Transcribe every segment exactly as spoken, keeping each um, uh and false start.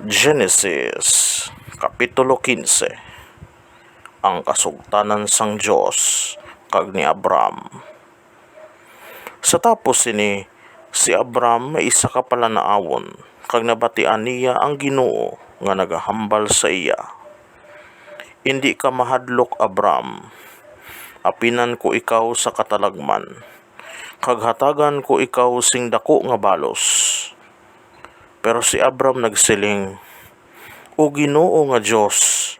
Genesis, Kapitulo quince. Ang kasugtanan sang Dios kag ni Abram. Sa tapos sini, si Abram may isa ka palanaawon, kag nabatian niya ang Ginoo nga nagahambal sa iya, "Indi ka mahadlok, Abram. Apinan ko ikaw sa katalagman, kag hatagan ko ikaw sing daku nga balos." Pero si Abram nagsiling, "O Ginoo nga Dios,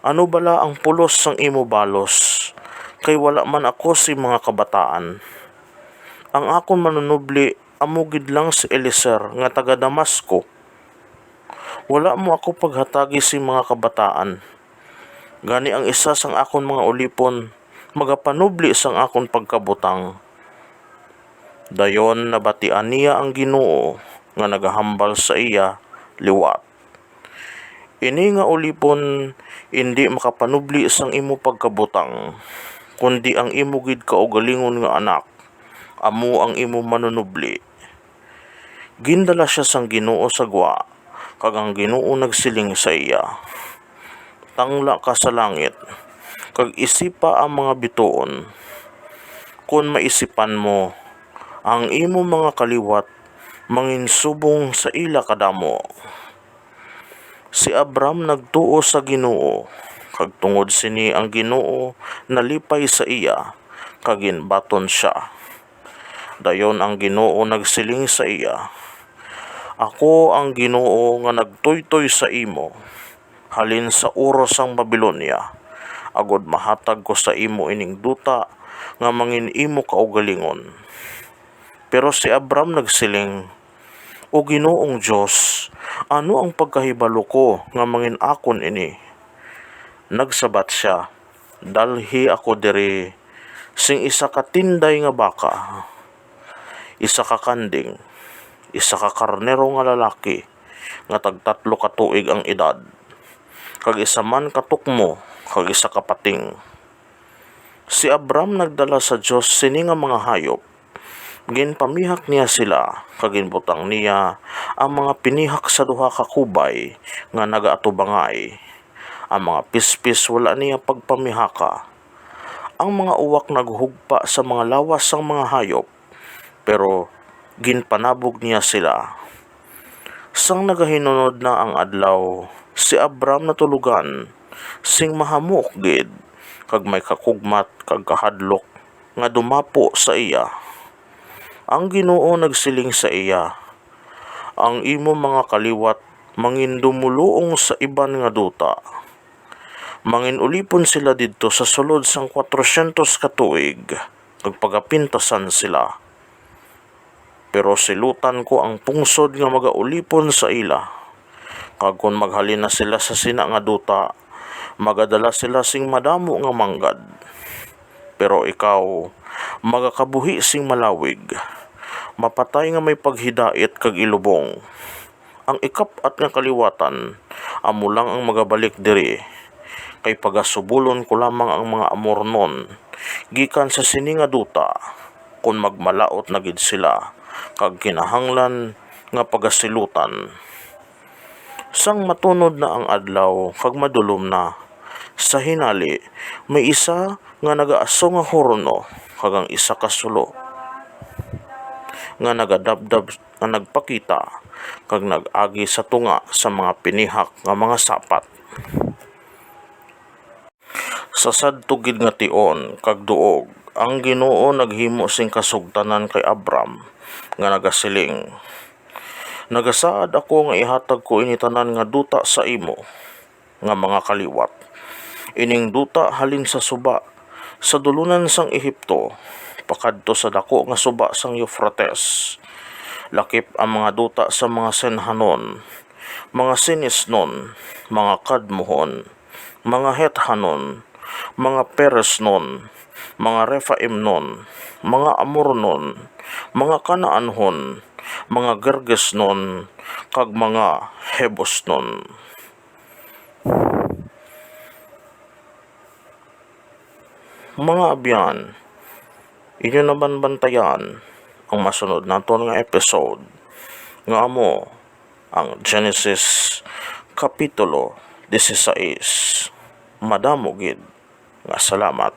ano bala ang pulos sang imo balos? Kay wala man ako sing mga kabataan. Ang akon manunubli amo gid lang si Eliezer nga taga Damasco. Wala mo ako paghatagi sing mga kabataan. Gani ang isa sang akon mga ulipon magapanubli sang akon pagkabutang." Dayon nabatian niya ang Ginoo nga nagahambal sa iya liwat, "Ini nga ulipon indi makapanubli sang imo pagkabutang, kundi ang imo gid kaugalingon nga anak, amo ang imo manunubli." Gindala sia sang Ginoo sa gwa, kag ang Ginoo nagsiling sa iya, "Tangla ka sa langit, kag isipa ang mga bituon. Kon maisipan mo, ang imo mga kaliwat manginsubong sa ila kadamo." Si Abram nagtuo sa Ginoo, kag tungod sini ang Ginoo nalipay sa iya, kag ginbaton sia. Dayon ang Ginoo nagsiling sa iya, "Ako ang Ginoo nga nagtuytoy sa imo halin sa Ur sang Babilonia, agod mahatag ko sa imo ining duta nga mangin-imo kaugalingon." Pero si Abram nagsiling, "O Ginoong Dios, ano ang pagkahibalo ko nga mangin-akon ini?" Nagsabat sia, "Dalhi ako diri sing isa ka tinday nga baka, isa ka kanding, isa ka karnero nga lalaki nga tagtatlo ka tuig ang edad, kag isa man ka tukmo kag isa ka pating." Si Abram nagdala sa Dios sini nga mga hayop. Ginpamihak niya sila, kag ginbutang niya ang mga pinihak sa duha ka kubay nga nagaatubangay. Ang mga pispis wala niya pagpamihaka. Ang mga uwak naghugpa sa mga lawas sang mga hayop, pero ginpanabog niya sila. Sang nagahinunod na ang adlaw, si Abram natulogan sing mahamok gid, kag may kakugmat kag kahadlok nga dumapo sa iya. Ang Ginoo nagsiling sa iya, "Ang imo mga kaliwat mangindumuluong sa iban nga duta. Manginulipon sila didto sa sulod sang kwatrosyentos ka tuig, kag pagapintasan sila." Pero silutan ko ang pungsod nga magaulipon sa ila, kag kon maghalin na sila sa sina nga duta, magadala sila sing madamo nga manggad. Pero ikaw magakabuhi sing malawig, mapatay nga may paghidait kag ilubong. Ang ikap-at nga kaliwatan amo lang ang magabalik diri, kay pagasubulon ko lamang ang mga Amornon gikan sa sini nga duta, kon magmalaut na gid sila, kag kinahanglan nga pagasilutan. Sang matunod na ang adlaw kag madulom na, sa hinali may isa nga nagaaso nga horno kag ang isa ka sulo nga nagadabdab nga nagpakita kag nag-agi sa tunga sa mga pinihak nga mga sapat. Sa sadto gid nga tion kag duog, ang Ginoo naghimo sing kasugtanan kay Abram, nga nagasiling, "Nagasaad ako nga ihatag ko ini tanan nga duta sa imo nga mga kaliwat. Ining duta halin sa suba sa dulunan sang Ehipto pakadto sa daku nga suba sang Eufrates, lakip ang mga duta sa mga Senhanon, mga Sinisnon, mga Kadmohon, mga Hethanon, mga Peresnon, mga Refaimnon, mga Amornon, mga Kanaanhon, mga Gergesnon, kag mga Jebusnon." Mga abyan, inyo naman bantayan ang masunod naton nga episode, nga amo ang Genesis Kapitulo dieciséis. Madamo gid nga salamat.